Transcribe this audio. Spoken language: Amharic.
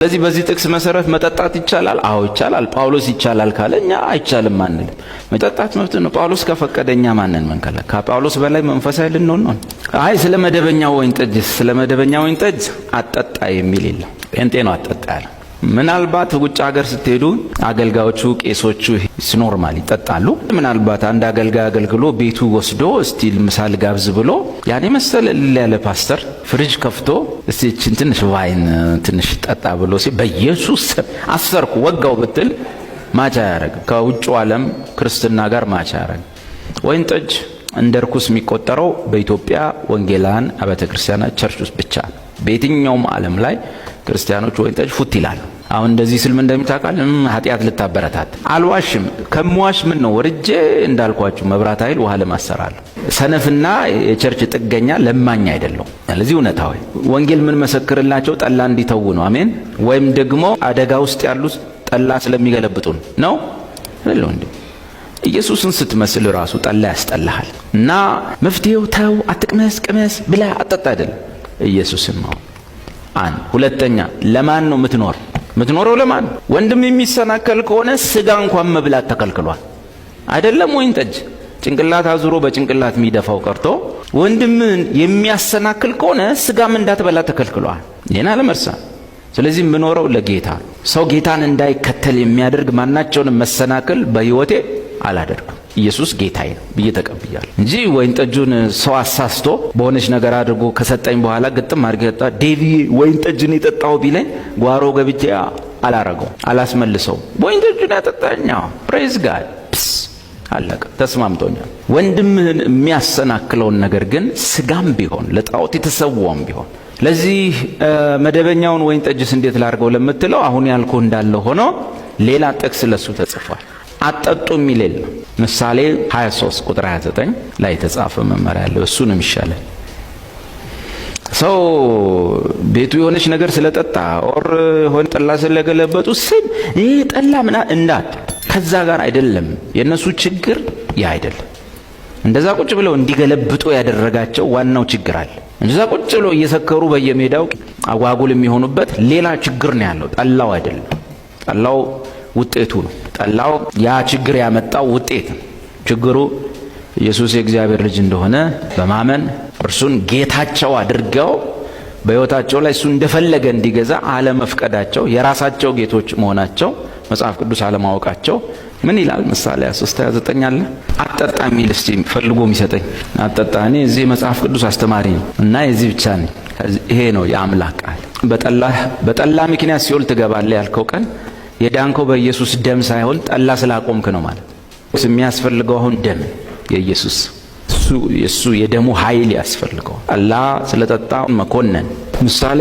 ስለዚህ በዚህ ጥቅስ መሰረት መጠጣት ይቻላል? አዎ ይቻላል። ጳውሎስ ይቻላል ካለ እኛ አይቻልም አንልም። መጠጣት መብት ነው። ጳውሎስ ከፈቀደ እኛ ማንን መንከለ? ከጳውሎስ በላይ መንፈሳዊ ልንሆን ነው? አይ ስለ መደበኛ ወይን ጠጅ፣ ስለ መደበኛ ወይን ጠጅ አጠጣ የሚል የለም። ጴንጤ ነው አጠጣ ያለ። ምናልባት ውጭ ሀገር ስትሄዱ አገልጋዮቹ፣ ቄሶቹ normal ይጠጣሉ። ምናልባት አንድ አገልጋይ አገልግሎ ቤቱ ወስዶ እስቲ ምሳ ልጋብዝ ብሎ ያን የመሰለ እልል ያለ ፓስተር ፍሪጅ ከፍቶ እስቲ እችን ትንሽ wine ትንሽ ጠጣ ብሎ ሲል በኢየሱስ ስም አሰርኩ ወጋው ብትል match አያረግም። ከውጭ ዓለም ክርስትና ጋር match አያረግም። ወይን ጠጅ እንደ ርኩስ የሚቆጠረው በኢትዮጵያ ወንጌላውያን አብያተ ክርስቲያናት church ውስጥ ብቻ ነው። በየትኛውም ዓለም ላይ ክርስቲያኖች ወይን ጠጅ ፉት ይላሉ። አሁን እንደዚህ ስል ምን እንደሚታውቃል ኃጢአት ልታበረታት አልዋሽም። ከምዋሽ ምን ነው ወርጄ እንዳልኳችሁ መብራት ኃይል ውሃ ለማሰራለሁ። ሰነፍና የ church ጥገኛ ለማኝ አይደለሁም። ስለዚህ እውነታዊ ወንጌል ምን መሰክርላቸው ጠላ እንዲተዉ ነው። አሜን። ወይም ደግሞ አደጋ ውስጥ ያሉት ጠላ ስለሚገለብጡ ነው አይደል እንዴ? ኢየሱስን ስትመስል ራሱ ጠላ ያስጠላሃል። እና መፍትሄው ተው፣ አትቅመስ፣ ቅመስ፣ ብላ፣ አጠጣ አይደለም፣ ኢየሱስን ማወቅ አንድ። ሁለተኛ ለማን ነው የምትኖር? የምትኖረው ለማን? ወንድም የሚሰናከል ከሆነ ስጋ እንኳን መብላት ተከልክሏል። አይደለም ወይን ጠጅ ጭንቅላት አዙሮ በጭንቅላት የሚደፋው ቀርቶ ወንድምን የሚያሰናክል ከሆነ ስጋም እንዳትበላ ተከልክሏል። ይህን አለመርሳት። ስለዚህ የምኖረው ለጌታ። ሰው ጌታን እንዳይከተል የሚያደርግ ማናቸውንም መሰናክል በሕይወቴ አላደርግም። ኢየሱስ ጌታዬ ነው ብዬ ተቀብያለሁ እንጂ ወይን ጠጁን ሰው አሳስቶ በሆነች ነገር አድርጎ ከሰጠኝ በኋላ ግጥም አድርጌ ጠጣ፣ ዴቪ ወይን ጠጁን የጠጣው ቢለኝ ጓሮ ገብቼ አላረገው፣ አላስመልሰው። ወይን ጠጁን ያጠጣኛ praise God ፕስ አለቀ። ተስማምቶኛል። ወንድምህን የሚያሰናክለውን ነገር ግን ስጋም ቢሆን ለጣዖት የተሰዋም ቢሆን፣ ለዚህ መደበኛውን ወይን ጠጅስ እንዴት ላድርገው ለምትለው አሁን ያልኩህ እንዳለ ሆኖ ሌላ ጥቅስ ለሱ ተጽፏል። አጠጡ የሚል የለም። ምሳሌ 23 ቁጥር 29 ላይ የተጻፈ መመሪያ አለ። እሱ ነው የሚሻለን። ሰው ቤቱ የሆነች ነገር ስለጠጣ or የሆነ ጠላ ስለገለበጡ ስም ይህ ጠላ ምና እንዳት ከዛ ጋር አይደለም። የእነሱ ችግር ያ አይደለም። እንደዛ ቁጭ ብለው እንዲገለብጡ ያደረጋቸው ዋናው ችግር አለ። እንደዛ ቁጭ ብለው እየሰከሩ በየሜዳው አጓጉል የሚሆኑበት ሌላ ችግር ነው ያለው፣ ጠላው አይደለም። ጠላው ውጤቱ ነው። ጠላው ያ ችግር ያመጣው ውጤት ነው። ችግሩ ኢየሱስ የእግዚአብሔር ልጅ እንደሆነ በማመን እርሱን ጌታቸው አድርገው በሕይወታቸው ላይ እሱ እንደፈለገ እንዲገዛ አለመፍቀዳቸው፣ የራሳቸው ጌቶች መሆናቸው፣ መጽሐፍ ቅዱስ አለማወቃቸው። ምን ይላል? ምሳሌ 3:29 አለ። አጠጣ የሚል እስቲ ፈልጎ የሚሰጠኝ አጠጣ። እኔ እዚህ መጽሐፍ ቅዱስ አስተማሪ ነው እና የዚህ ብቻ ነኝ። ይሄ ነው የአምላክ ቃል። በጠላ ምክንያት ሲኦል ትገባለህ ያልከው ቀን የዳንከው በኢየሱስ ደም ሳይሆን ጠላ ስላቆምክ ነው ማለት። የሚያስፈልገው አሁን ደም የኢየሱስ፣ እሱ የደሙ ኃይል ያስፈልገው። ጠላ ስለጠጣ መኮነን ምሳሌ